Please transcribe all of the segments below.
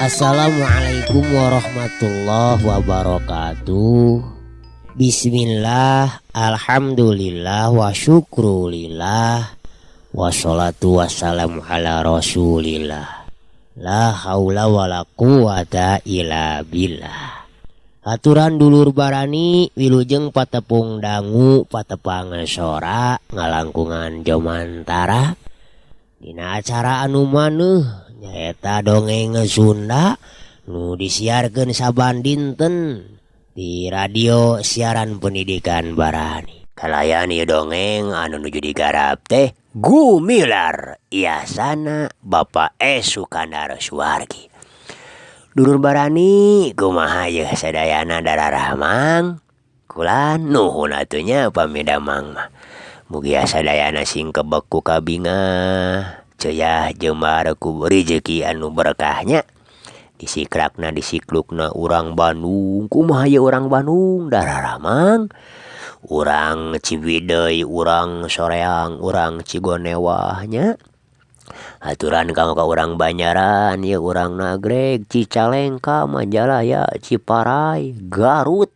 Assalamualaikum warahmatullahi wabarakatuh. Bismillah, alhamdulillah, wa syukrulillah, wassalatu wassalamu ala rasulillah. La haula wala quwata illa billah. Aturan dulur barani wilujeng patepung dangu patepang sora ngalangkungan jomantara. Dina acara anu maneuh nyaeta dongeng Sunda nu disiarkeun saban dinten di radio siaran pendidikan Barani. Kalayan ieu dongeng anu nuju digarap teh Gumilar Yasana Bapak E Sukandar Suwargi. Dulur Barani kumaha yeuh sadayana dararahmang kula nuhun atuh nya pamidamang mah. Mugia sadayana sing kebek ku kabingah ceyah jembar ku rejeki anu berkahnya. Disikrakna disiklukna urang Bandung kumaha ye urang Bandung dararamang urang Ciwidey urang Soreang urang Cigonewah nya. Aturan kanggo ka urang Banjaran ye urang Nagreg Cicalengka Majalaya Ciparai Garut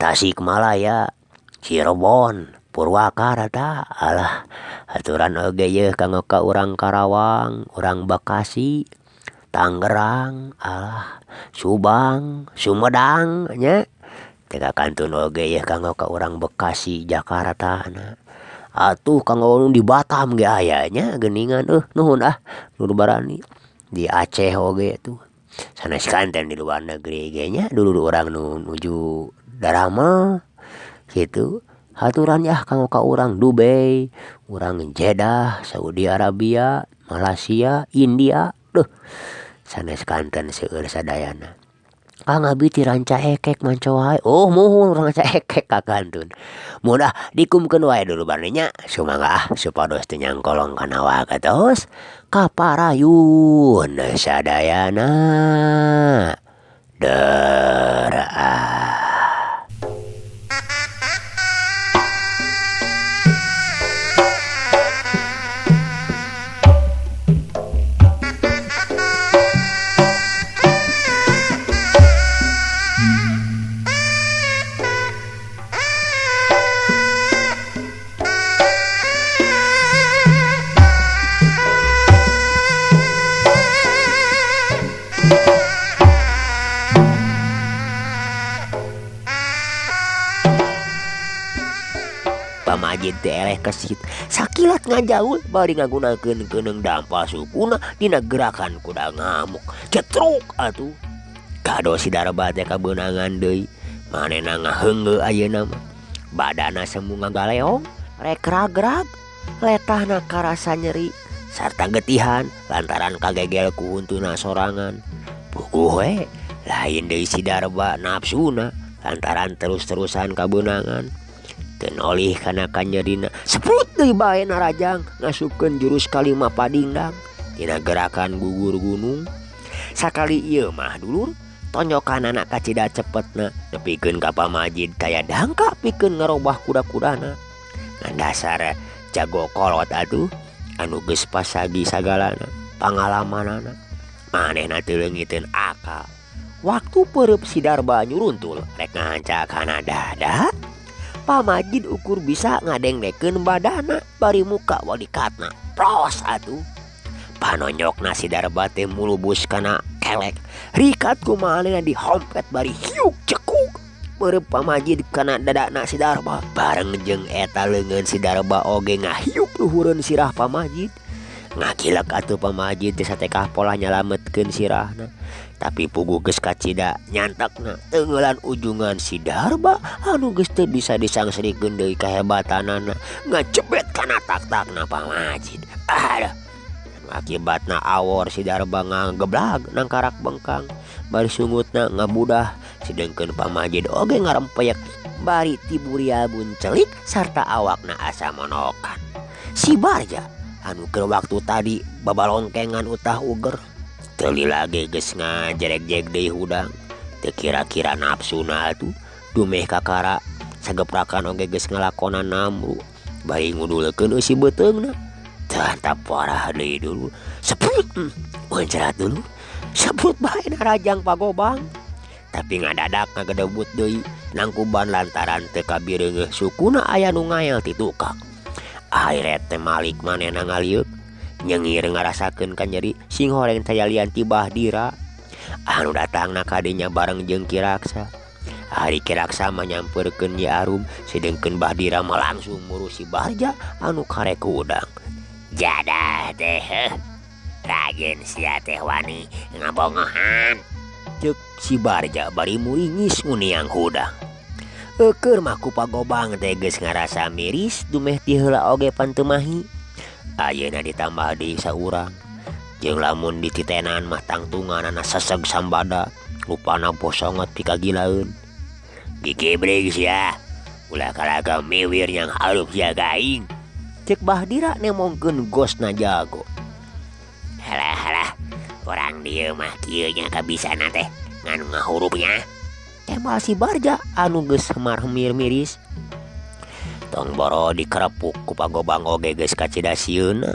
Tasikmalaya Cirebon Purwakarta alah aturan oge yeuh kanggo ka urang Karawang urang Bekasi Tangerang alah Subang Sumedang nya teu kantun oge yeuh kanggo ka urang Bekasi Jakarta na atuh kanggo di Batam ge aya nya geuningan nuhun ah dulur barani di Aceh oge tuh sanes kanten di luar negeri ge nya dulur urang nu nuju daramel kitu. Aturan yah kanggo ka urang Dubai, urang Jeddah, Saudi Arabia, Malaysia, India, duh sanes kanten seueur sadayana. Kang abi ti Rancaekek manco wae, oh muhun urang Rancaekek ka kantun. Mun ah dikumkeun wae dulur barani nya, sumangga ah supados teu nyangkolong kana waketos kaparayun sadayana. Deraah. Pamajid teh eleh kesit sakilat ngajaul bari ngagunakeun keuneung dampa sukuna dina gerakan kuda ngamuk cetruk atuh kado si Darba teh kabeunangan deui manehna ngaheungeu ayeuna mah badana semu ngagaleong rek ragrag letahna karasa nyeri sarta getihan lantaran kagegel ku huntuna sorangan puguh we lain deui si Darba nafsuna lantaran terus-terusan kabeunangan teu nolih kana kanyerina seput deui bae narajang ngasupkeun jurus kalima padingdang dina gerakan gugur gunung sakali ieu mah dulur tonyokanana kacida cepetna nepikeun ka pamajid kaya dangka pikeun ngarobah kuda-kudana ngan dasar jago kolot atuh anu geus pasagi sagalana pangalamanana manehna teu leungiteun akal waktu peureub si Darba nyuruntul rek ngahanca kana dada Pamajid ukur bisa ngadengdekeun badana bari muka walikatna pros atuh panonyokna si Darba teh mulubus kana kelek rikat ku manehna dihompet bari hiuk cekuk peureub pamajid kana dadana si Darba bareng jeung eta leungeun si Darba oge ngahiuk luhureun sirah pamajid Ngakilek atuh pamajid teh satekah polah nyalametkeun sirahna. Tapi puguh geus kacida nyantekna teunggeulan ujungan si Darba anu geus teu bisa disangsrikeun deui kahebatanana ngajebet kana tak-takna pamajid. Aduh. Anu akibatna awor si Darba ngageblag nangkarak bengkang bari sungutna ngabudah sedengkeun pamajid oge ngarempeyek bari tiburial buncelik sarta awakna asa monokan. Si Barja anu keur waktu tadi babalongkengan utah uger teu lila ge geus ngajereg-jeg deui hudang. Teu kira-kira nafsuna atuh dumeh kakara sageprakan oge geus ngalakonan namru bari ngudulkeun eusi beuteungna. Tah parah deui dulu. Seput muncerat dulu. Sebut bae narajang pagobang. Tapi ngadadak ngagedebut deui nangkuban lantaran teu kabireungeuh sukuna aya nu ngael ti tukang. Ahiret teh malik manehna ngalieuk nyengir ngarasakeun kanyeri singhoreng tayalian ti Bahdira anu datangna ka dinya bareng jeung Ki Raksa. Ari Ki Raksa mah nyampeurkeun Nyi Arum sedengkeun Bahdira mah langsung muru si Barja anu karek hudang. Jadah teh heuh rajin sia teh wani ngabongohan ceuk si Barja bari muringis nguniang hudang. Eukeur mah ku pagobang teh geus ngarasa miris dumeh ti heula oge pan teu mahi. Ayeuna ditambah deui saurang. Jeung lamun dititenan mah tangtunganana seseg sambada, rupana bosongot pikagilaeun. Gigibrig sia, ulah kalaga miwir yang harup sia ka aing. Ceuk Bahdira nemongkeun gosna jago. Halah halah, urang dieu mah kieu nya kabisana teh ngan ngahurupnya. Tembal si Barja anu geus hemar-hemir miris. Tong boro dikerepuk ku pagobang oge geus kacida sieunna.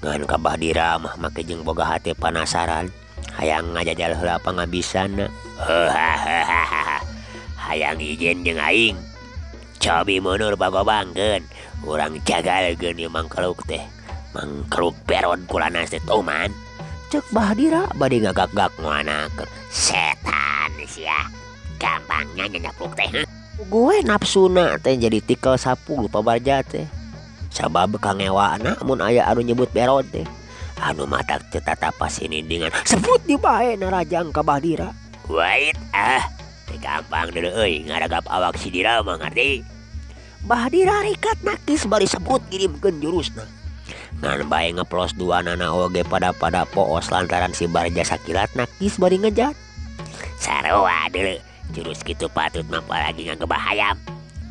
Ngan ka Bahdira mah make jeung boga hate panasaran, hayang ngajajal heula pangabisana. Hayang ijen jeung aing. Cobi mundur pagobangkeun, urang jagalkeun ieu mangkeluk teh. Mangkeluk beron kulanas teh tuman. Ceuk Bahdira bade ngagak-gak nguanakeun. Setan sia. Gampangnya nyapluk teh. Gue nafsuna teh jadi tikel 10 pabarja teh. Sabab kangewana mun aya anu nyebut berod teh. Anu matak teu tatapa sini dengan sebut di bae narajang ka Bahdira. Wait ah, teh gampang deuleu euy ngaragap awak si Dira mah ngarti. Bahdira rikat nakis bari sebut ngirimkeun jurusna. Ngan bae ngeplos duanana oge pada-pada poos lantaran si Barja sakilat nakis bari ngejat. Sarua deuleu. Jurus kitu patut mah apalagi ngagebah hayam.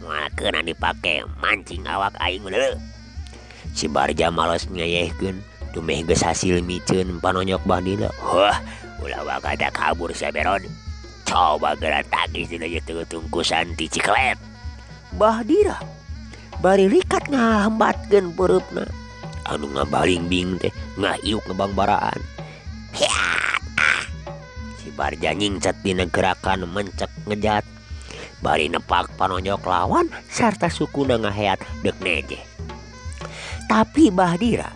Moal keuna dipake mancing awak aing deuleu. Si Barja males ngeyehkeun, dumeh geus hasil miceun panonyok Bahdira. Wah, ulah waka kabur sia beron. Coba geura tagis dina ieu tungkusan ti Cikelet. Bahdira bari likat ngahambatkeun peureupna. Anu ngabalingbing teh ngahiuk ngebangbaraan. Hiat ah. Si Barja nyingcet dina gerakan mencek ngejat. Bari nepak panonyok lawan sarta sukuna ngaheat deuk neje. Tapi Bahdira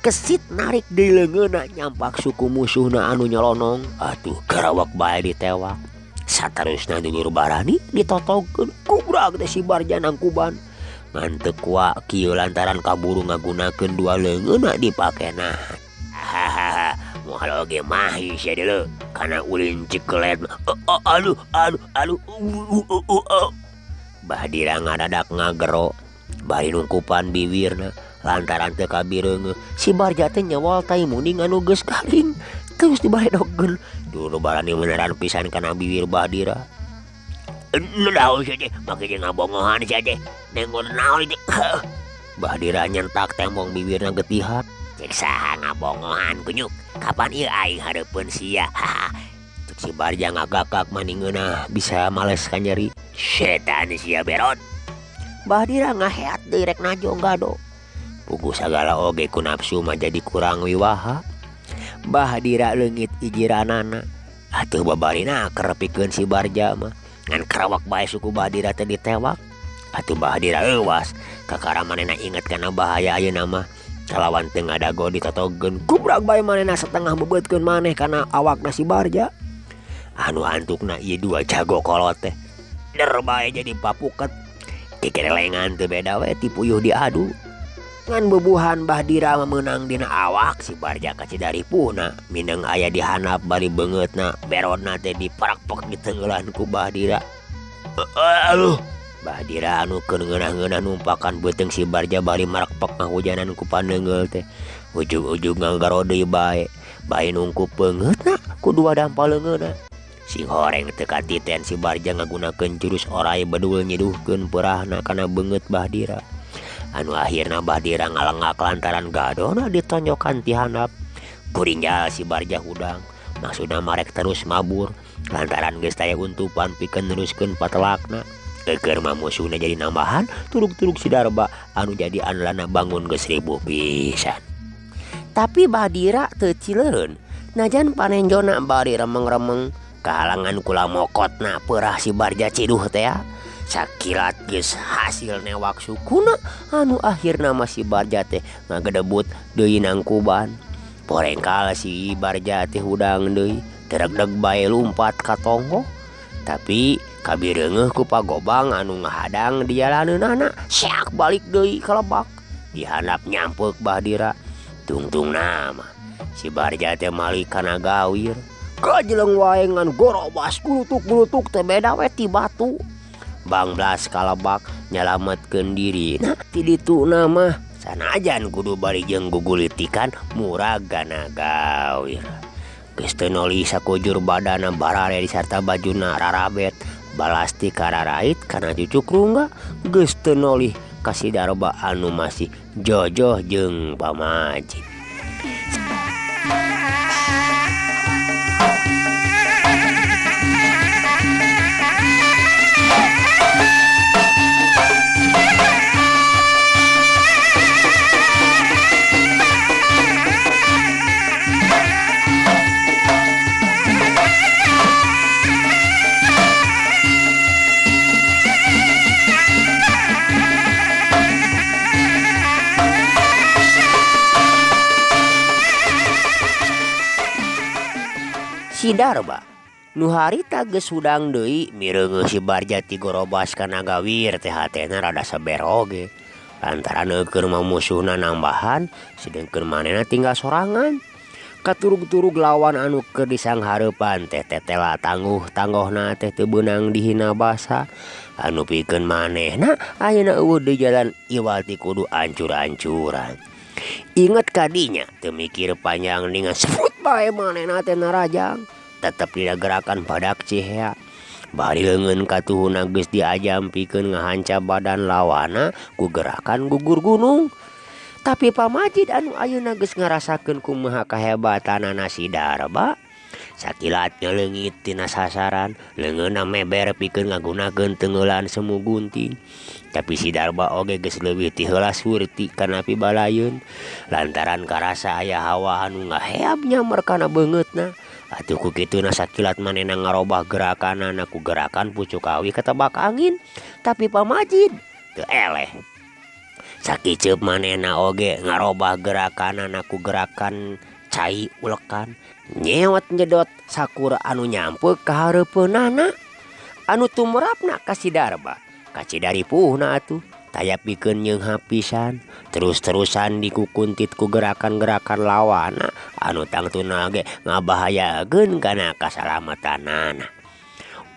kesit narik deui leungeunna nyampak suku musuhna anu nyolonong. Atuh garawak bae ditewak. Saterusna dulur barani ditotogkeun kubrag teh si Barja nangkuban. Ngan teu kuat kieu lantaran kaburu ngagunakeun dua leungeunna dipake nahan. Hahaha, moal oge mahi sia deuleu kana ulin Cikelet. Aduh aduh aduh. Bahdira ngadadak ngagero bari nungkupan biwirna lantaran teu kabireungeuh. Si Barja teh nyewol tai muning anu geus garing terus dibaredogeun. Dulur barani meneran pisan kana biwir Bahdira. Naon sia teh make jeung ngabongohan sia teh nengon naon teh. Bahdira nyentak tembong biwirna getihan. Cek saha ngabongohan kunyuk, kapan ieu aing hareupeun sia. Cek si Barja ngagakak maningeunah bisa males kanyeri. Setan sia beron. Bahdira ngaheat deui rek najong gado. Puguh sagala oge ku nafsu mah jadi kurang wiwaha. Bahdira leungit ijiranana. Atuh babarina kerepikeun si Barja mah. Ngan kerawak bae suku Bahdira teh ditewak. Atuh Bahdira euwas kakara manehna inget kana bahaya ayeuna mah. Kalawan teu ngadago ditotogeun kubrag bae manehna setengah bebeutkeun maneh kana awakna si Barja. Anu antukna ieu dua jago kolot teh. Der bae jadi papuket. Kikerelengan teu beda we ti puyuh diadu. Ngan bubuhan Bahdira meunang dina awak si Barja kacida ripuhna mineng aya di handap bari beungeutna berodna teh diparakpek diteunggeulan ku Bahdira. Aduh, Bahdira anu keur ngeunah-ngeunah numpakan beuteung si Barja bari marekpek ngahujanan ku paneunggeul teh. Ujug-ujug ngagaro deui bae, bae nungkup beungeutna ku dua dampal leungeunna. Sing horeng teu katiten si Barja ngagunakeun jurus oray bedul nyiduhkeun peurahna kana beungeut Bahdira. Anu akhirna Bahdira ngalengak lantaran gadona ditonjokan ti handap. Gurinjal si Barja hudang, maksudna marek terus mabur lantaran geus taya untupan pikeun neruskeun patelakna. Keur mah musuhna jadi nambahan turug-turug si Darba anu jadi andalanna bangun geus ribuh pisan. Tapi Bahdira teu cileureun, najan panenjona bari remeng-remeng kahalangan kula mokotna peurah si Barja ciduh teh. Sakilat geus hasil newak sukuna anu akhirna mah si Barja teh ngagedebut deui nangkuban. Porengkal si Barja teh hudang deui, teregdeg bae lumpat ka tonggoh. Tapi kabireungeuh ku pagobang anu ngahadang di jalaneunana, siak balik deui ka lebak. Dihandap nyampeuk Bahdira. Tungtungna mah si Barja teh malik kana gawir. Kajeleng wae ngan gorobas gulutuk-gulutuk teh beda we ti batu. Bangblas kalebak nyalametkeun diri. Nah, ti dituna mah sanajan kudu bari jeung gugulitikan murag kana gawir. Geus teu noli sakujur badana barare disarta bajuna rarabet, balas ti kararait kana cucuk rungga, geus teu nolih ka si Darba anu masih jojoh jeung pamajid. Si Darba nu harita geus hudang deui mireungeuh si Barja ti gorobas kana gawir teh hatena rada seber oge. Lantaran eukeun mah musuhna nambahan sedengkeun manehna tinggal sorangan. Katurug-turug lawan anu keur disanghareupan teh tetela tangguh-tanggohna teh teu beunang dihina basa. Anu pikeun manehna ayeuna eueuh di jalan iwal ti kudu ancur-ancuran. Inget kadinya teu mikir panjang ningan sebut bae manehna teh narajang. Tetep dina gerakan badak cihea. Bari leungeun katuhuna geus diajam pikeun ngahanca badan lawana ku gerakan gugur gunung. Tapi pamajid anu ayeuna geus ngarasakeun kumaha kahebatanana si Darba, sakilat ngaleungit tina sasaran, leungeunna meber pikeun ngagunakeun teungeulan semu gunting. Tapi si Darba oge geus leuwih ti heula surti kana pibalayeun lantaran karasa aya hawa anu ngaheab nyamber kana beungeutna. Atuh ku kituna sakilat manehna ngarobah gerakanana ku gerakan pucuk awi katebak angin. Tapi pamajid teu eleh. Sakiceup manehna oge ngarobah gerakanana ku gerakan cai ulekan. Nyewot nyedot sakur anu nyampeuk ka hareupeunana. Anu tumrapna ka si Darba. Kacida ripuhna atuh. Taya pikeun nyeunghap pisan. Terus-terusan dikukuntit ku gerakan-gerakan lawana anu tangtuna ge ngabahayakeun kana kasalamatanana.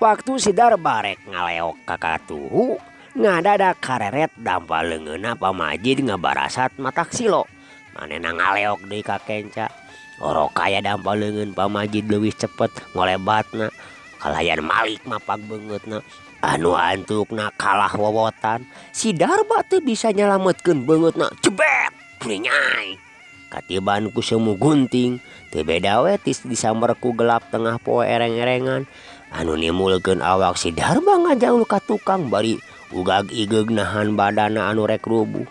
Waktu si Darba rek ngaleok ka katuhu, ngadadak kareret dampal leungeunna pamajid ngabarasat matak silo. Manehna ngaleok deui ka kenca. Orok kaya dampal leungeun pamajid leuwih cepet ngolebatna. Kalayan malik mapag beungeutna. Anu antukna kalah wowotan. Si Darba teu bisa nyalametkeun beungeutna. Jebet nyai. Katiban ku semu gunting. Teu beda we tis disamber ku gelap tengah poe ereng-erengan. Anu nimulkeun awak si Darba ngajaul ka tukang bari ugag-igeug nahan badana anu rek rubuh.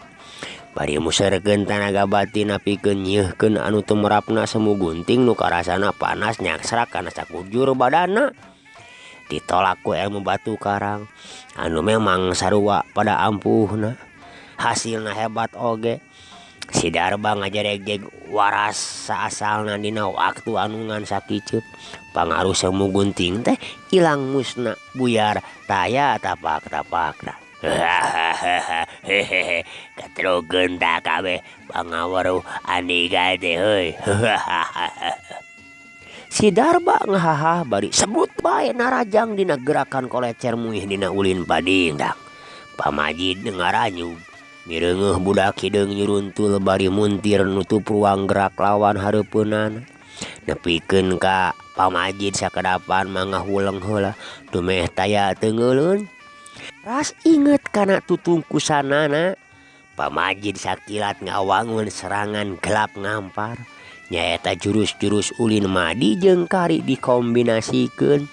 Bari muserkeun tanaga batin pikeun nyeuhkeun anu tumerapna semu gunting nu karasana panas nyaksrak kana sakujur badana. Ditolak ku ilmu batu karang anu memang sarua pada ampuhna. Hasilna hebat oge. Si Darba ngajaregjeg waras saasalna dina waktu anu ngan sakiceut. Pangaruh semu gunting teh ilang musna buyar taya tapak-tapakna. Hahaha katrokeun tah kabeh pangaweruh Andika teh heuy. Si Darba ngahahah bari sebut bae narajang dina gerakan kolecer muih dina ulin padingdang. Pamajid ngaranyug mireungeuh budak hideung nyuruntul bari muntir nutup ruang gerak lawan hareupeunana. Nepikeun ka pamajid sakedapan mah ngahuleng heula dumeh taya teungeuleun. Ras inget kana tutungkusanana pamajid sakilat ngawangun serangan gelap ngampar. Nyaeta jurus-jurus ulin madi jeung kari dikombinasikeun.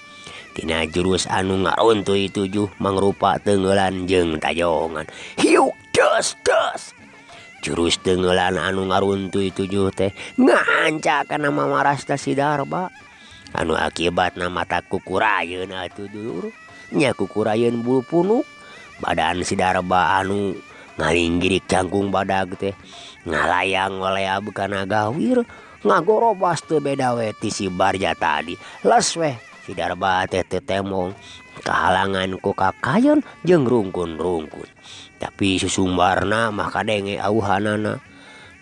Tina jurus anu ngaruntuy tujuh mangrupa teungeulan jeung tajongan. Hiuk des des. Jurus teungeulan anu ngaruntuy tujuh teh ngaanca kana mamarasna si Darba. Anu akibatna mata kukurayeun atuh dulur. Nya kukurayeun bulu punuk. Badan si Darba anu ngalinggirik jangkung badag teh ngalayang ngoleab kana gawir. Ngagorobas teu beda we ti si Barja tadi. Les weh si Darba teh teu temong kahalangan ku kakayon jeung rungkun-rungkun. Tapi susumbarna mah kadenge auhanana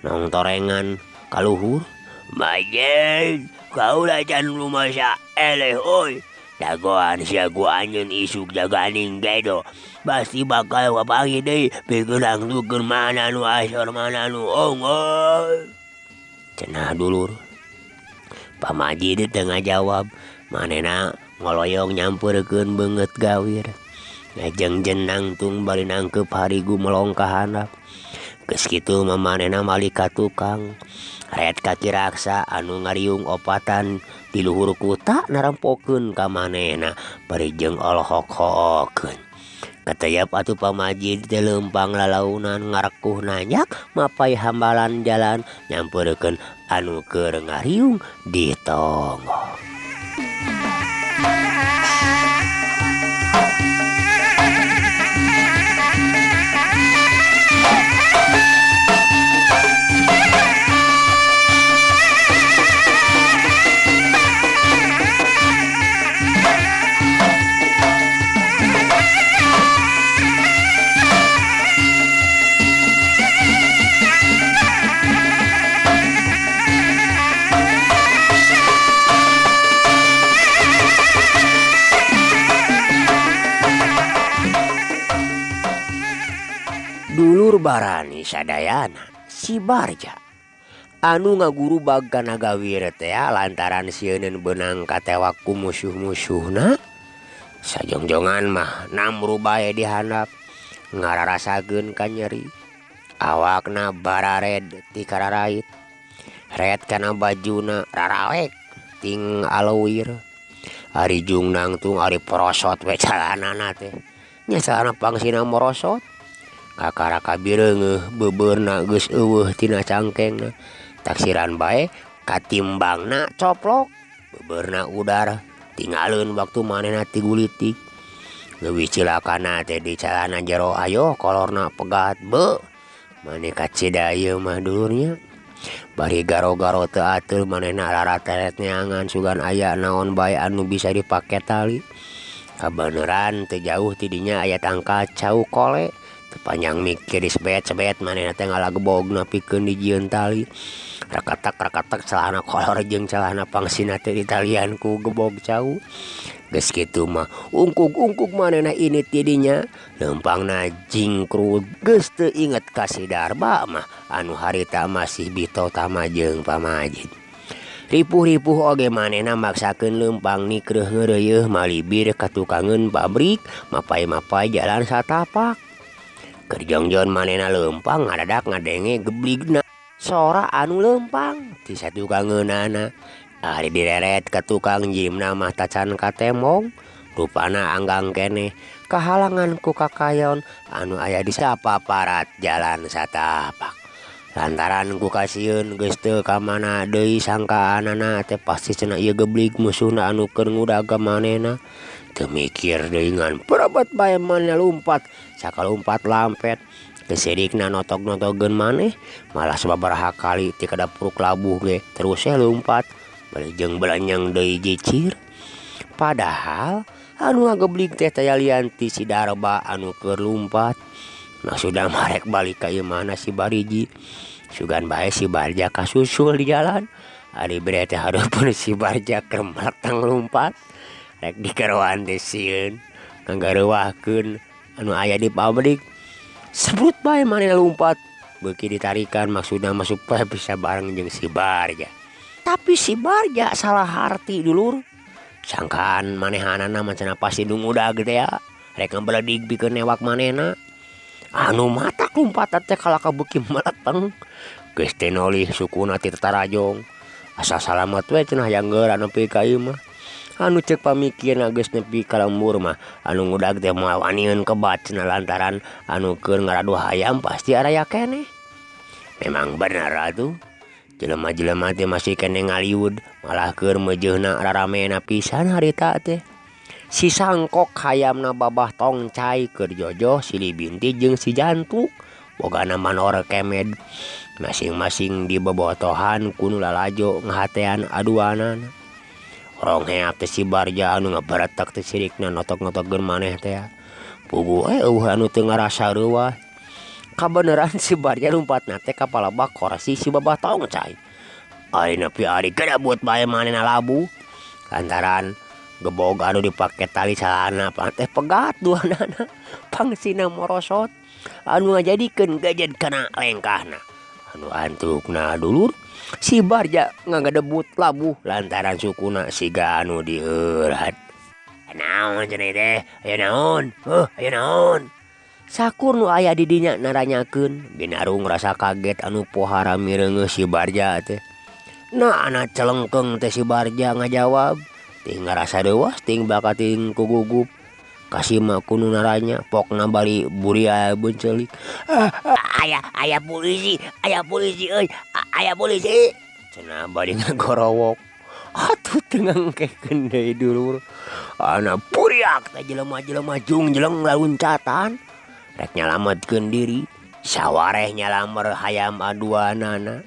nong torengan kaluhur. Majid kaula can rumasa eleh euy. Dagoan sia ku anjeun isuk jaganing gedo. Pasti bakal kapanggih deui pikeun nangtukeun mana nu asor mana nu unggul. Cenah dulur. Pamajid teu ngajawab, manehna ngoloyong nyampeurkeun beungeut gawir. Ngajengjen nangtung bari nangkeup harigu melong ka handap. Geus kitu mah manehna malik ka tukang. Ret kaki raksa anu ngariung opatan di luhur kuta narempokeun ka manehna bari jeung olohok-hokeun. Katayap atuh pamajid teh leumpang lalaunan ngarekuh nanjak mapai hambalan jalan nyampeurkeun anu keur ngariung di tonggoh. Dulur barani sadayana si Barja anu ngagurubag kana gawir teh lantaran sieuneun beunang katewak ku musuh-musuhna. Sajongjongan mah namru bae di handap ngararasakeun ka nyeri. Awakna barared ti kararait. Ret kana bajuna raraek ting aleuwir. Ari jung nangtung ari porosot we calanana teh. Nya calana pangsina morosot. Kakaraka bireungeuh beubeurna geus eueuh tina cangkengna. Taksiran bae katimbangna coplok, beubeurna udar tinggalin waktu manehna tigulitik. Leuwih cilakana teh di calana jero ayo kolorna pegat beuh. Maneh kacida ieu mah dulurnya. Bari garo-garo teu ateul manehna larateret neangan sugan aya naon bae anu bisa dipake tali. Kabeneran teu jauh ti dinya aya tangkal cau kole. Panjang mikir disebet-sebet manehna teh ngalagebogna pikeun dijieun tali. Rakatak-rakatak celana kolor jeung celana pangsina teh ditalian ku gebog cau. Geus kitu mah ungkug-ungkug manehna ini ti dinya leumpangna jingkrud. Geus teu inget ka si Darba mah anu harita masih bito tama jeung pamajid. Ripuh-ripuh oge manehna maksakeun leumpang nikreuh ngeureuyeuh malibir ka tukangeun pabrik mapai-mapai jalan satapak. Keur jongjon manehna leumpang ngadadak ngadenge gebligna sora anu leumpang ti satukangeunana. Ari direret ka tukang jimna mah tacan katemong, rupana anggang keneh kahalangan ku kakayon anu aya di sapaparat jalan satapak. Lantaran ku kasieun geus teu ka mana deui sangkaanana teh pasti cenah ieu geblig musuhna anu keur ngudag ka manehna. Teu mikir deui ngan perebet bae manehna lumpat sakalumpat lampet. Kesidikna notok-notogeun maneh malah sababaraha kali ti kadapuruk labuh ge terus we lumpat bari jeung belenyeng deui jicir. Padahal Anu ngageblig teh taya lian ti si Darba anu keur lumpat. Maksudna mah rek balik ka imahna si Bariji. Sugan bae si Barja kasusul di jalan. Ari bere teh hareupeun si Barja keur meleteng lumpat. Rek dikeroan teh sieun ngagareuwahkeun anu aya di pabrik. Sebrut bae manehna lumpat beuki ditarikan maksudna mah supaya bisa bareng jeung si Barja. Tapi si Barja salah harti dulur. Sangkaan manehanana mah cenah pasti nu ngudag teh ya. Rek ngabledig pikeun newak manehna. Anu matak lumpatan teh kalaka beuki meleteng. Geus teh nolih sukuna ti tatarajong. Asa salamet we cenah hayang geura nepi ka imah. Anu ceuk pamikirna geus nepi ka lembur mah anu ngudag teh moal waniun kebat cenah lantaran anu keur ngaraduh hayam pasti araya keneh. Memang bener atuh. Jelema-jelema teh masih keneh ngaliud malah keur meujeuna raramena pisan harita teh. Si sangkok hayamna babah tongcai keur jojoh silih binti jeung si jantuk. Bogana manor kemed. Masing-masing dibobotohan ku nu lalajo ngahatean aduanana. Rongheap teh si Barja anu ngabaretek teh sirikna notok-notokkeun maneh teh. Puguh we eueuh anu teu ngarasa reuwah. Kabeneran si Barja lumpatna teh ka palebah korsi si babah tongcai. Ari nepi ari gedebut bae manehna labuh. Lantaran gebog anu dipake tali calana teh pegat duanana. Pangsina morosot anu ngajadikeun gejed kana lengkahna. Anu antukna dulur si Barja ngagedebut labuh lantaran sukuna siga anu dieurat. Naon cenah teh? Aya naon? Heuh, aya naon? Sakur nu aya di dinya naranyakeun. Binarung rasa kaget anu pohara mireungeuh si Barja teh. Nah ana celengkeung teh si Barja ngajawab. Ting ngarasa deuas ting bakal ting kugugup. Kasima ku nu naranya pokna bari buria beuncelik. Aya aya polisi, aya polisi euy, aya polisi. Cenah bari ngagorowok. Atuh teu ngangkekeun deui dulur. Ana buriak teh jelema-jelema jungjeleng laluncatan. Rek nyalametkeun diri, sawareh nyalamer hayam aduanana.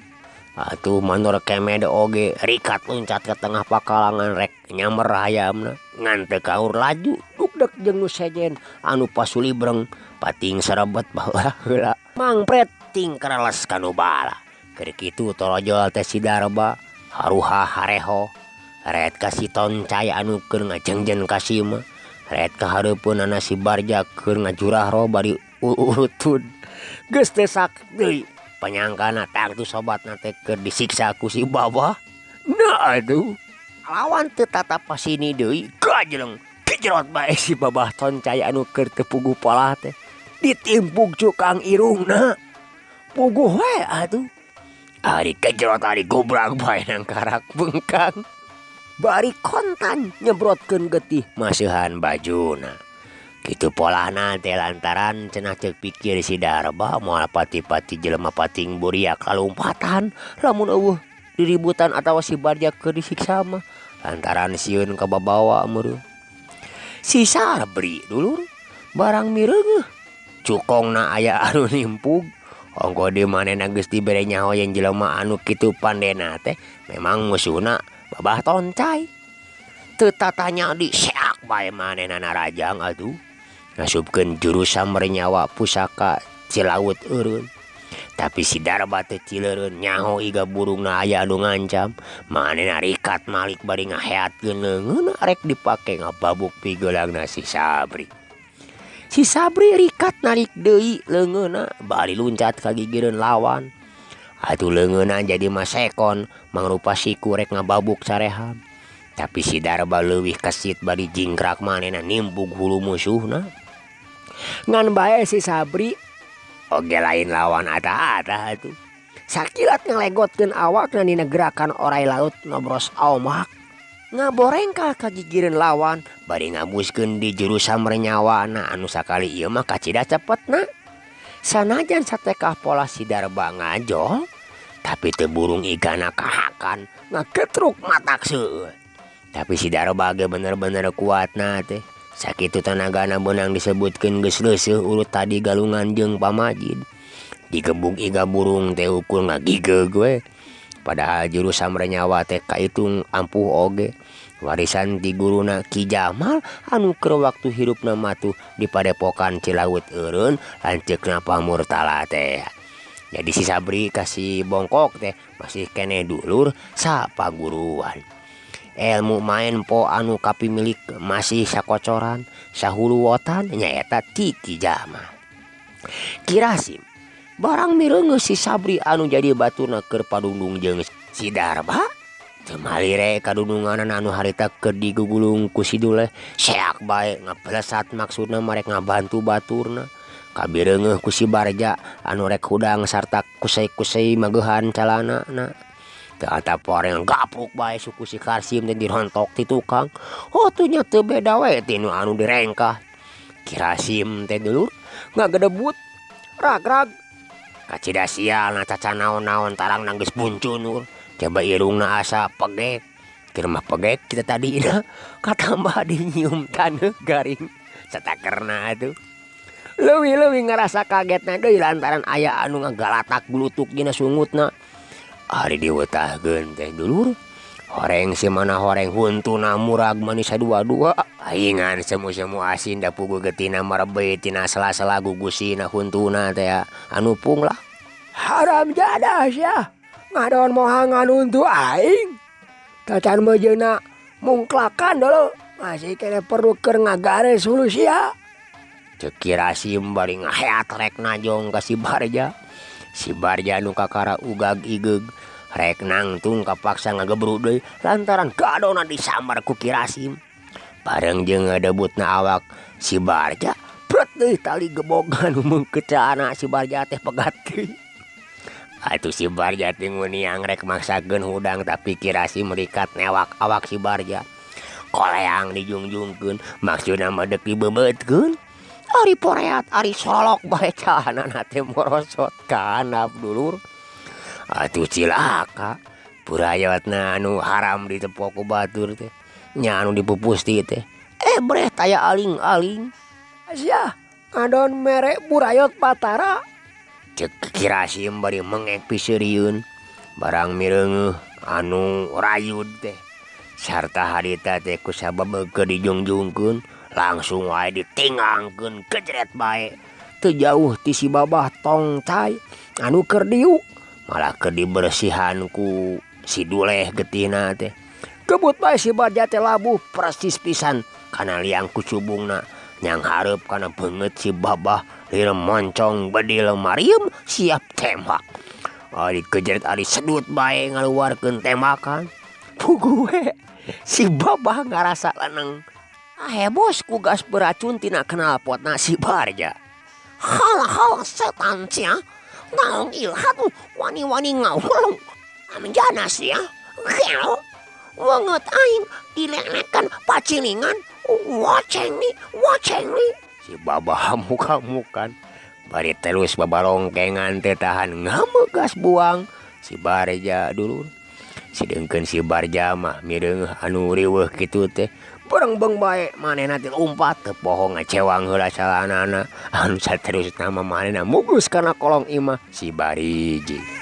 Atuh manor kemed oge rikat luncat ke tengah pakalangan rek nyamer hayamna. Ngan teu kaur laju dugdeg jeung nu sejen anu pasulibreng pating serebet baheula heula. Mangpret ting kereles ka nu bala. Keur kitu torojol teh si Darba haruha hareho. Ret ka si Toncai anu keur ngajengjen ka sima. Ret ka hareupeunana si Barja keur ngajurah roh bari urutud. Geus teu sakit deui. Panyangkana tangtu sobatna teh keur disiksa ku si babah. Nah aduh. Lawan teu tatap pasini deui gajleng gejerot bae si babah Toncai anu keur teu puguh polah teh. Ditimpuk cukang irungna. Puguh we atuh. Ari gejerot ari gobrag bae nangkarak bengkang. Bari kontan nyebrotkeun getih maseuhan bajuna. Kitu polahna teh lantaran cenah ceuk pikir si Darba moal pati-pati jelema pating buriak lalumpatan lamun eueuh diributan atawa si Barja keur disiksa mah lantaran sieun kababawa meureun. Si Sabri dulur barang mireungeuh cukongna aya anu nimpug. Ongko di manehna geus dibere nyaho yen jelema anu kitu pandena teh memang musuhna babah Toncai. Teu tatanya di seak bae manehna narajang atuh. Ngasupkeun jurus samber nyawa pusaka Cilaut eureun. Tapi si Darba teh cileureun nyaho iga burungna aya anu ngancam. Manehna rikat malik bari ngaheatkeun leungeunna rek dipake ngababuk pigeulangna si Sabri. Si Sabri rikat narik deui leungeunna bari luncat ka gigireun lawan. Atuh leungeunna jadi masekon mangrupa siku rek ngababuk sareham. Tapi si Darba leuwih kesit bari jingkrak manehna nimbug hulu musuhna. Ngan bae si Sabri oge lain lawan ata-ata atuh. Sakilat ngalegotkeun awakna dina gerakan orai laut nobros ombak. Ngaborengkal ka gigireun lawan bari ngabuskeun di jurus samber nyawana anu sakali ieu mah kacida cepetna. Sanajan satekah pola si Darba ngajol, tapi teu burung igana kahakan ngagetruk matak seueur. Tapi si Darba ge bener-bener kuatna teh. Sakitu tanagana beunang disebutkeun geus leuseih urut tadi galungan jeung pamajid. Digebug iga burung teh ukur ngagigeug we. Padahal jurus samber nyawa teh kaitung ampuh oge. Warisan ti guruna Ki Jamal anu keur waktu hirupna matuh di padepokan Cilaut eureun lanceukna Pamurtala teh. Jadi si Sabri ka si Bongkok teh masih keneh dulur sapaguruan. Ilmu maen po anu kapimilik masih sakocoran sahuluwotan nyaeta ti Ki Jamal. Ki Rasim barang mireungeus si Sabri anu jadi baturna keur padundung jeung si Darba teu malire kadundunganana anu harita keur digugulung ku si Duleh seak bae ngapelesat maksudna mah rek ngabantu baturna. Kabireungeuh ku si Barja anu rek hudang sarta kusei-kusei mageuhan calanana. Teu antap poreng gapruk bae suku si Karsim teh dirontok ti tukang. Oh tuh nya teu beda we ti nu anu direngkah. Ki Rasim teh dulur ngagedebut ragrag. Kacida sialna caca naon-naon tarangna geus buncunur. Coba irungna asa pegek. Keur mah pegek kita tadina katambah dinyium taneuh garing satakerna atuh. Leuwih-leuwih ngarasa kagetna deui lantaran aya anu ngagalatak bulutuk dina sungutna. Ari diwetahkeun teh dulur. Horeng si mana horeng huntuna murag manis dua-dua. Ahingan semu-semu asin da puguh getina marebey tina sela-sela gugusina huntuna teh anu pung lah. Haram jadah sia. Ngadon mohangan huntu aing. Tacan meujeuna mungklakan dulu. Masih keneh perlu keur ngagares hulu sia. Ceuk Ki Rasim bari ngaheat rek najong ka si Barja. Si Barja nu kakara ugag igeug rek nangtung kapaksa ngagebru deui lantaran gadona disambar ku Ki Rasim. Bareng jeung ngadebutna awak si Barja pret deui tali gebogan nu meungkeut caana si Barja teh pegat deui. Atuh si Barja teh nguniang rek maksakeun hudang tapi Ki Rasim merikat newak awak si Barja. Koleang dijungjungkeun maksudna mah deuk dibeubeutkeun. Ari poreat ari solok bae caanana teh morosot ka handap dulur. Atuh cilaka purayotna anu haram ditepok ku batur teh nya anu dipupusti teh. Breh taya aling-aling. Sia ngadon mere burayot Batara. Ceuk Ki Rasim bari mengek piseurieun. Barang mireungeuh anu rayud teh sarta harita teh kusabab keur dijungjungkeun langsung wae ditinggangkeun kejret bae. Teu jauh ti si Babah tong cai anu keur diuk malah keur dibersihan ku si Duleh getihna teh. Kebut bae si Barja teh labuh persis pisan kana liang kucubungna. Nyang hareup kana beungeut si Babah lirem moncong bedil mariem siap tembak. Ari kejret ari sedut bae ngaluarkeun tembakan. Puguh we si Babah ngarasa leneng. Hebos ku gas beracun tina knalpotna si Barja. Hal-hal setan sia. Naon ilham wani-wani ngawulung. Amjana sia. Gel. Wenget aing dilelekan pacilingan. Waceng nih, waceng nih. Si Babah muka-mukan. Bari terus babalongkengan teh tahan ngamuk gas buang. Si Barja dulur. Sedengkeun si Barja mah mireungeuh anu riweuh kitu teh. Berengbeng bae manehna teh lumpat teu poho ngacewang heula salanana. Anu saterusna mah manehna mugus kana kolong imah si Bariji.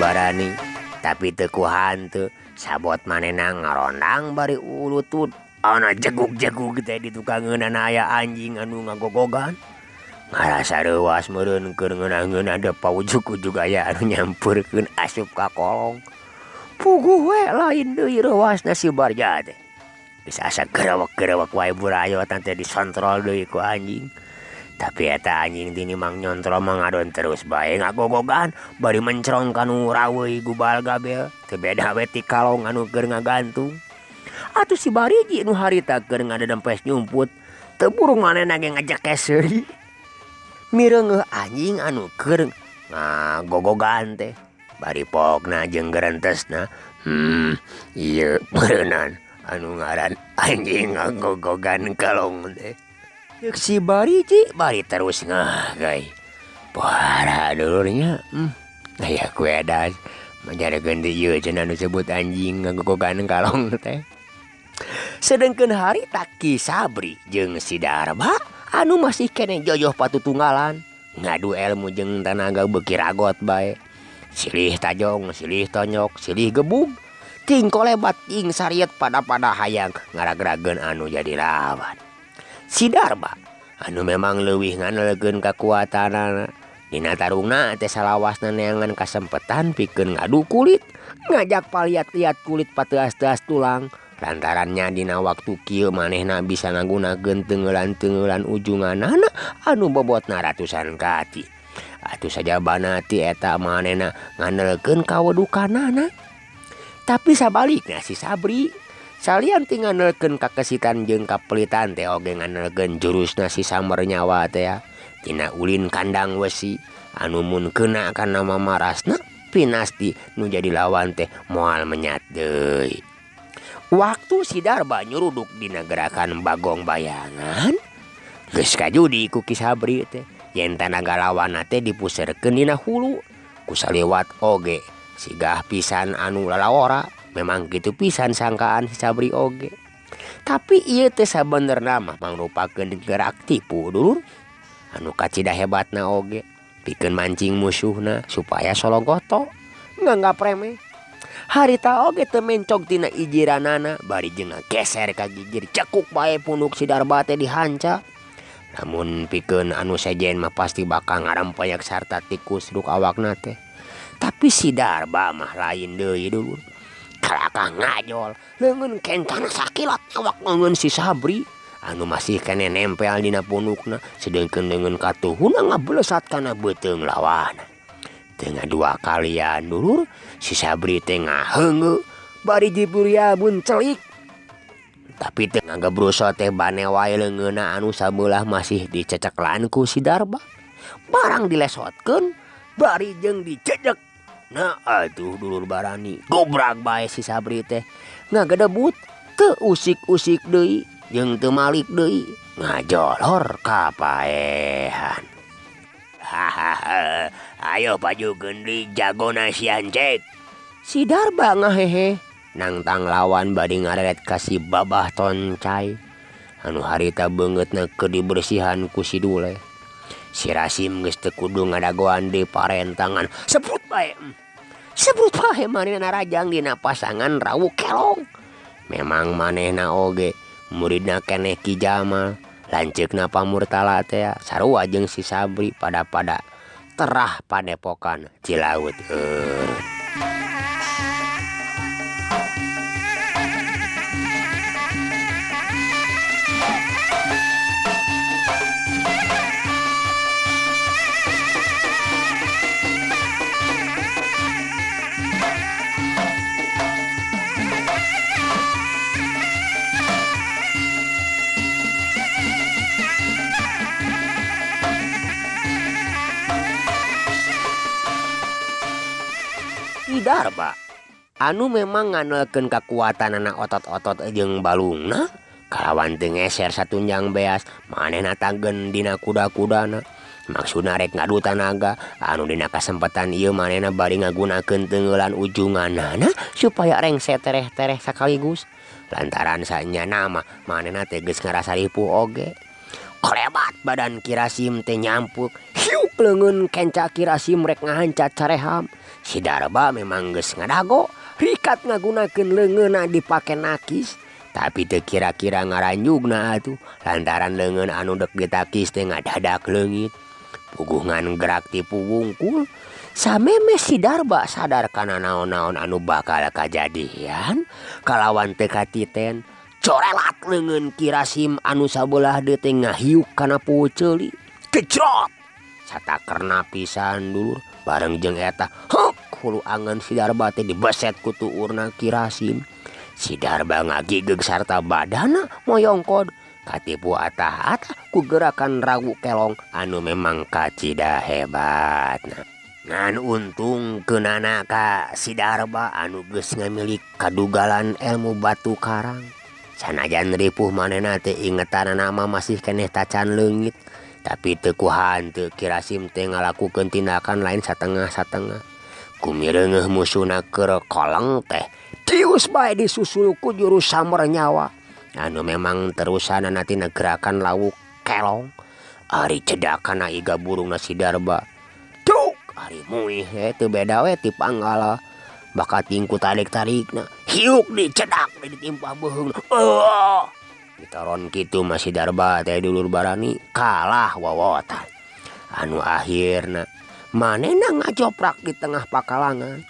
Barani tapi teu ku hantu sabot manehna ngarondang bari ulutut ana jegug-jegug teh di tukangeunana aya anjing anu ngagogogan ngarasa reuas meureun keur ngeunah-ngeunah da paujug-ujug aya anu nyampeurkeun asup ka kolong. Puguh we lain deui reuasna si Barja teh. Geus asa gerewek-gerewek wae burayotan teh disontrol deui ku anjing. Tapi eta anjing tini mang nyontrol mah ngadon terus bae ngagogogan bari mencrong kanu raweuy gubal gabel teu beda we ti kalong anu keur ngagantung. Atuh si Bariji nu harita keur ngadedempes nyumput teu burung manehna ge ngajekes seuri. Mireungeuh anjing anu keur ngagogogan teh bari pokna jeung gerentesna Ieu meureunan anu ngaran anjing ngagogogan kalong teh. Ceuk si Bariji bari terus ngagay. Para dulurnya, aya ku edan manjarakeun deui ieu cenah nu disebut anjing ngagogogan kalong teh. Sedengkeun harita Ki Sabri jeung si Darba anu masih keneh jojoh patutunggalan ngadu elmu jeung tanaga beuki ragot bae. Silih tajong, silih tonyok, silih gebug, ting kolebat ting sariet pada-pada hayang ngaragrageun anu jadi lawan. Si Darba anu memang leuwih ngandelkeun kakuatanana dina tarungna teh salawasna neangan kasempetan pikeun ngadu kulit, ngajak paliat-liat kulit pateas-teas tulang. Lantarannya dina waktu kieu manehna bisa ngagunakeun teunggeulan-teunggeulan ujunganana anu bobotna ratusan kati. Atuh sajabana ti eta manehna ngandelkeun kawedukanana. Tapi sabalikna si Sabri salian ti ngandelkeun kakesitan jeung kapelitan teh oge ngandelkeun jurusna si samber nyawa teh dina ulin kandang wesi anu mun keuna kana mamarasna pinasti nu jadi lawan teh moal menyat deui. Waktu si Darba nyuruduk dina gerakan bagong bayangan geus kajudi ku Ki Sabri teh yen tanaga lawanna teh dipuserkeun dina hulu ku saliwat oge sigah pisan anu lalawora. Memang kitu pisan sangkaan si Sabri oge. Tapi ieu teh sabenerna mah mangrupakeun gerak tipu dulur anu kacida hebatna oge pikeun mancing musuhna supaya sologoto nganggap remeh. Harita oge teu mencog tina ijiranana bari jeung ngageser ka gigir cekuk bae punuk si Darba teh dihanca. Lamun pikeun anu sejen mah pasti bakal ngarampayak sarta tikus ruk awakna teh. Tapi si Darba mah lain deui dulur. Kalakah ngajol leungeun kencana sakilat awak leungeun si Sabri anu masih keneh nempel dina punukna sedengkeun leungeun katuhuna ngablesat kana beuteung lawana. Tengah dua kalian dulur si Sabri teh ngaheungeu bari jiburiabun celik. Tapi teu ngagebruso teh bane wae leungeunna anu sabelah masih diceceklan ku si Darba. Barang dilesotkeun bari jeung dicejek. Nah atuh dulur barani gobrag bae si Sabri teh ngagedebut teu usik-usik deui jeung teu malik deui ngajolor ka paehan. Hahaha, ayo pajukeun deui jagona si Ancek. Si Darba ngahehe nangtang lawan bari ngareret ka si Babah Toncai anu harita beungeutna keur dibersihan ku si Dule. Si Rasim geus teu kudu ngadagoan deui parentangan sebut bae. Sebut bae manehna rajang dina pasangan rawu kelong. Memang manehna oge muridna keneh Ki Jamal. Lanceukna Pamurtala teh sarua jeung si Sabri pada-pada terah padepokan Cilaut eureun. Darba anu memang ngandelkeun kakuatanana otot-otot jeung balungna kalawan teu ngeser satunjang beas manehna tagen dina kuda-kudana maksudna rek ngadu tanaga anu dina kasempetan ieu manehna bari ngagunakeun teungeulan ujunganana supaya rengse tereh-tereh sakaligus lantaran sanyana mah manehna teh geus ngarasa ripuh oge. Kolebat badan Ki Rasim teh nyampuk hiuk leungeun kenca Ki Rasim rek ngahanca careham. Si Darba memang geus ngadago rikat ngagunakeun leungeunna dipake nakis tapi teu kira-kira ngaranjugna atuh lantaran leungeun anu dek ditakis teh ngadadak leungit puguhngan gerak tipu wungkul. Sameme si Darba sadar kana naon-naon anu bakal kajadian kalawan teu katiten corelat leungeun Ki Rasim anu sabelah deui teh ngahiuk kana puceuli kejrot satakerna pisan dulur bareng jeung eta hok hulu angen si Darba teh dibeset ku tuurna Ki Rasim. Si Darba ngagigeg sarta badana moyongkod katipu atah-atah ku gerakan rawu kelong anu memang kacida hebatna. Ngan untung keunana ka si Darba anu geus ngamilik kadugalan ilmu batu karang. Sanajan ripuh manehna teh ingetanana mah masih keneh tacan leungit. Tapi teu kuhanteu Ki Rasim teh ngalakukeun tindakan lain satengah-satengah. Kumireungeuh musuhna keur koleng teh tius bae disusul ku jurus samber nyawa. Anu memang terusanana tina gerakan lawuk kelong. Ari cedakana iga burungna si Darba. Duk ari muih we teu beda we ti panggala. Bakat tingku tarik-tarikna hiuk dicedak ditimpah beuheung. Ditoron kitu mah si Darba teh dulur barani kalah wowotan. Anu akhirna manehna ngajoprak di tengah pakalangan.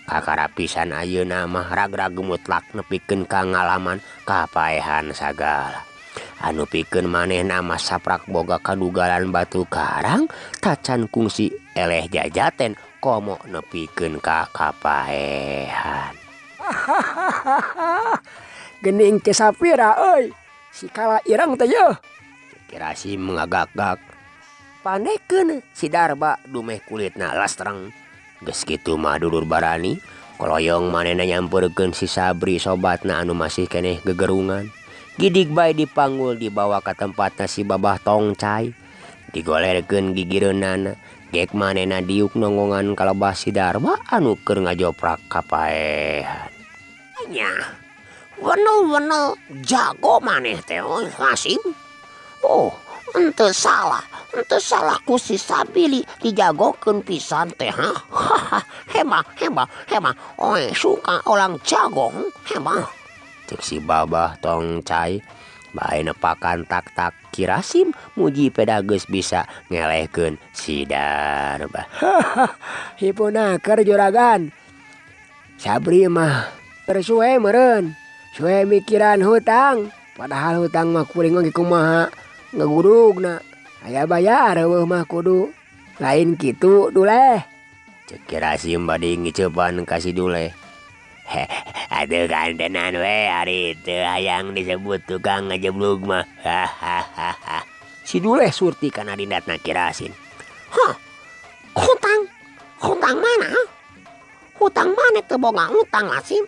Kakara pisan ayeuna mah ragrag mutlak nepikeun ka ngalaman kapaehan sagala. Anu pikeun manehna mah saprak boga kadugalan batu karang tacan kungsi eleh jajaten komo nepikeun ka kapaehan. Gening Ki Sapira euy. Si kala ireng teh yeuh. Ki Rasim ngagak-gak. Panekeun si Darba dumeh kulitna lastreng. Geus kitu mah dulur barani koloyong manehna nyamperkeun si Sabri sobatna anu masih keneh gegerungan. Gidig bae dipanggul dibawa ka tempatna si Babah Tongcai. Digolerkeun gigireunana. Gek manehna diuk nonggongan kalebah si Darba anu keur ngajoprak kapaehan. Nya, wenel-wenel jago maneh teh euy Rasim. Oh, henteu salah ku si Sabili dijagokeun pisan teh ha. Hema hema hema, oe suka orang jagong hema. Cek si Babah Tongcai bae nepakan tak-tak Ki Rasim muji peda geus bisa ngelehkeun si Darba. Hipunaker juragan. Sabri mah tersuwe meureun. Suwe mikiran hutang, padahal hutang mah kuring oge kumaha ngagurugna. Aya bayar eueuh mah kudu. Lain kitu Duleh. Cek Ki Rasim bade ngiceupan ka si Duleh. Aduh kantenan we ari teu hayang disebut tukang ngajeblug mah. Hahaha. Si Duleh surti kana dindatna Ki Rasim. Hah? Hutang? Hutang mana? Hutang mana teu boga hutang Rasim?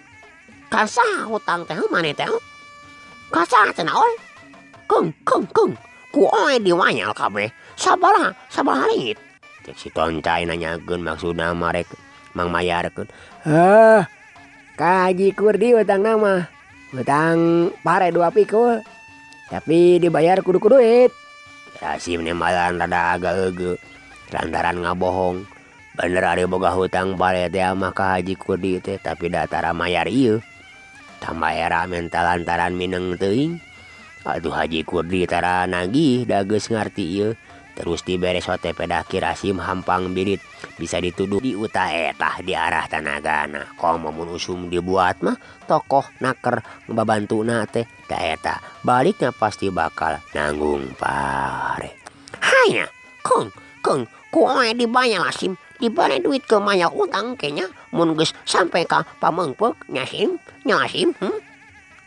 Ka saha hutang teh maneh teh? Ka saha cenah oy? Keung keung keung. Ku oe diwayal kabeh. Sabaraha sabaraha ringgit? Cek si Toncai nanyakeun maksudna mah rek mangmayarkeun. Heuh. Ka Haji Kurdi hutangna mah. Hutang pare 2 pikul. Tapi dibayar kudu ku duit. Rasim nembalan rada agak eugeut lantaran ngabohong. Bener ari boga hutang pare teh mah ka Haji Kurdi teh tapi da tara mayar ieu. Tambah era menta lantaran mineng teuing. Aduh Haji Kurdi tara nagih da geus ngarti ieu. Terus dibere sote pedah Ki Rasim hampang birit bisa dituduh di uta etah di arah tanagana. Komo mun usum dibuat mah tokoh naker ngebabantuna teh da eta balikna pasti bakal nanggung pare. Hanya keng keng ku oe dibayar Rasim dibere duit ke maya utang kenya mun geus sampai ka pamengpeuk nya Sim nya Sim.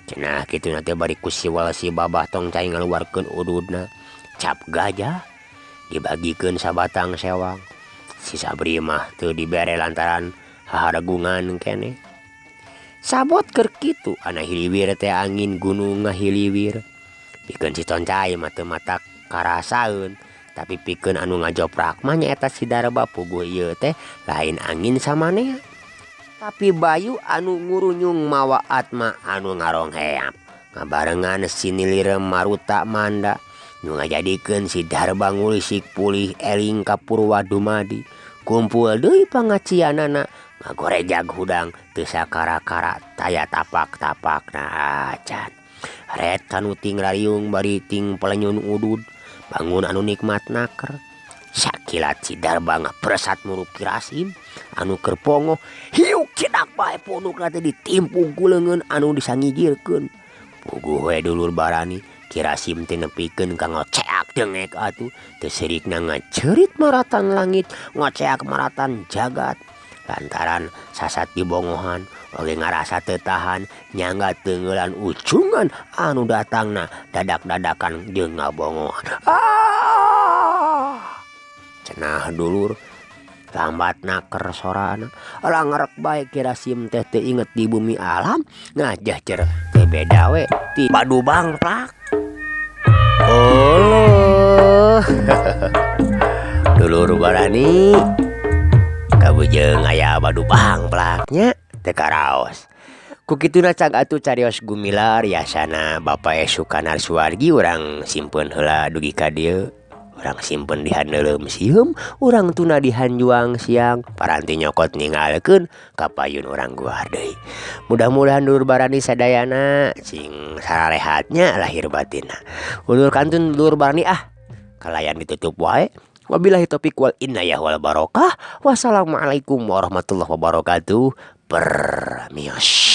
Cenah kitu na teh bari ku siwal si Babah Tongcai ngaluarkeun ududna cap gajah dibagikeun sabatang sewang. Si Sabri mah teu dibere lantaran haharegungan keneh. Sabot keur kitu ana hiliwir teh angin gunung ngahiliwir. Pikeun si Toncai mah teu matak karasaeun, tapi pikeun anu ngajoprak mah nyaeta si Darba puguh ieu teh lain angin samanea. Tapi bayu anu ngurunyung mawa atma anu ngarongheap. Ngabarengan sinilir maruta manda. Nu ngajadikeun si Darba ngulisik pulih eling ka Purwa Dumadi. Kumpul deui pangacianana ngagorejag hudang teu sakara-kara taya tapak-tapakna acan. Ret kanu ting rariung bari ting pelenyun udud bangun anu nikmat naker. Sakilat si Darba ngapresat muruk Ki Rasim anu keur pongoh hiuk cedak bae pundukna teh ditimpung ku leungeun anu disangigirkeun. Puguh we dulur barani Ki Rasim teh nepikeun ka ngoceak dengek atuh teu seurikna ngaceurit maratan langit ngoceak maratan jagat. Lantaran sasat dibongohan oge ngarasa teu tahan nyangga teungeulan ucungan anu datangna dadak-dadakan jeung ngabongohan. Ah! Cenah dulur Lambat naker sorana langrek bae Kirasim teh teu inget di bumi alam ngajah cer teu beda we ti badu bangplak. Oh dulur barani kabujeng aya badu bangplaknya teu karaos. Ku kituna cag atuh carios gumilar yasana Bapak Sukanar Suwargi urang simpen heula dugi ka dieu. Urang simpen di handeuleum sieum, urang tuna di hanjuang siang, paranti nyokot ninggalkeun ka payun urang guar deui. Mudah-mudahan dulur barani sadayana sing sararehatnya lahir batinna. Ulur kantun dulur barani ah kalayan ditutup wae. Wabillahi taufik wal inayah wal barokah. Wassalamualaikum warahmatullahi wabarakatuh. Permios.